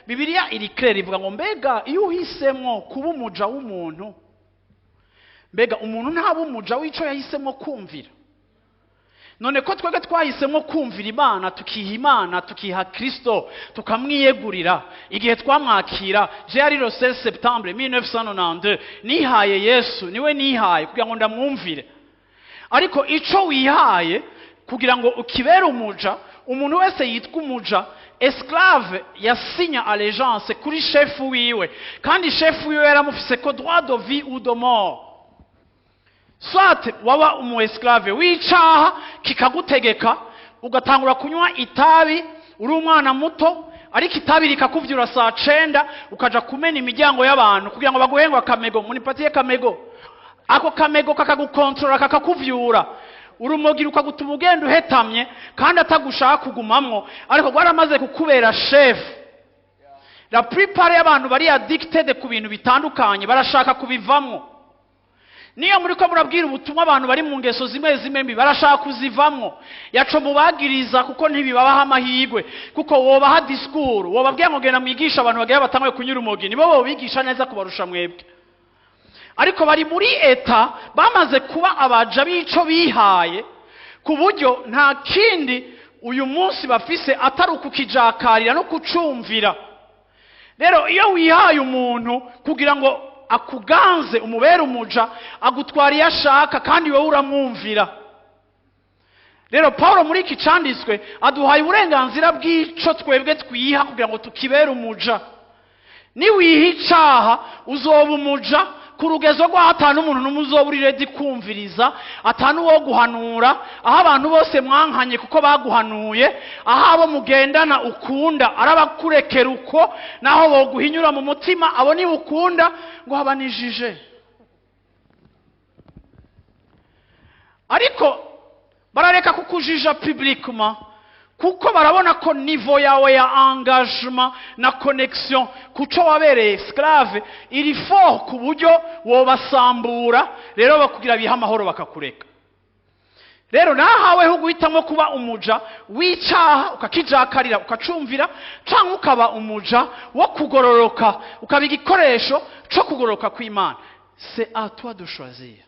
Bibiliya iri claire, ivuga ngo mbega iyo uhisemo kuba umuja w'umuntu, mbega umuntu ntaba umuja w'ico yahisemo kumvira? None ko twebwe twahisemo kumvira Imana, tukiha Imana, tukiha Kristo, tukamwiyegurira igihe twamwakira, je ari le 16 septembre 1992 nihaye Yesu, niwe nihaye kugira ngo ndamwumvire. Ariko ico wihaye kugira ngo ukibere umuja, umuntu wese yitwa umuja, esclave, yasinya allégeance kuri shefu wiwe, kandi shefu wiwe yaramufise ko droit de vie ou de mort. Soit waba umu esclave w'icaha kikagutegeka, ugatangura kunywa itabi uri umwana muto, ariko itabi rikakuvyura saa 9, ukaja kumena imiryango y'abantu kugira ngo baguhe ngo akamego, munipatie kamego. Ako kamego kakagukontorora, kakakuvyura. Urumogi rukagutuma ugenda uhetamye kandi atagushaka kugumamwo, ariko rwaramaze kukubera chef. La plupart y'abantu bari addicted ku bintu bitandukanye barashaka kubivamwo. Niyo muri ko murabwira ubutumwa abantu bari mu ngeso zimwe zimwe mbi, barashaka kuzivamwo. Yaco mubagiriza, kuko ntibibabaha amahirwe, kuko wobaha discours, wobabwira ngo genda mwigisha abantu bagira batanguye kunyura urumogi, nibo bobigisha neza kubarusha mwebwe. Ariko bari muri état bamaze kuba abaja b'ico bihaye, ku buryo nta kindi uyu munsi bafise atari ukukijakarira no kucumvira. Rero iyo wihaye umuntu kugira ngo akuganze, umubere umuja, agutwara iyo ashaka, kandi wowe uramwumvira. Rero Paul muri iki canditswe aduhaye uburenganzira bw'ico twebwe twiha kugira ngo tukibere umuja. Niwiha icaha, uzoba umuja ku rugezo rw'aho atanu umuntu n'umwe uzoba uri ready kumviriza, atanu wo guhanura, aho abantu bose mwankanye kuko baguhanuye, aho abo mugendana ukunda arabakurekera uko, naho boguhinyura mu mutima, abo niba ukunda ngo habanijije. Ariko barareka kukujija publiquement, kuko barabona ko niveau yawe ya engagement na connexion kuco wabereye esclave iri fort, ku buryo wobasambura. Rero bakugira biha amahoro, bakakureka. Rero nahaweho guhitamo kuba umuja w'icaha, ukakijakarira, ukacumvira, canke ukaba umuja wo kugororoka, ukaba igikoresho co kugororoka kw'Imana. C'est à toi de choisir.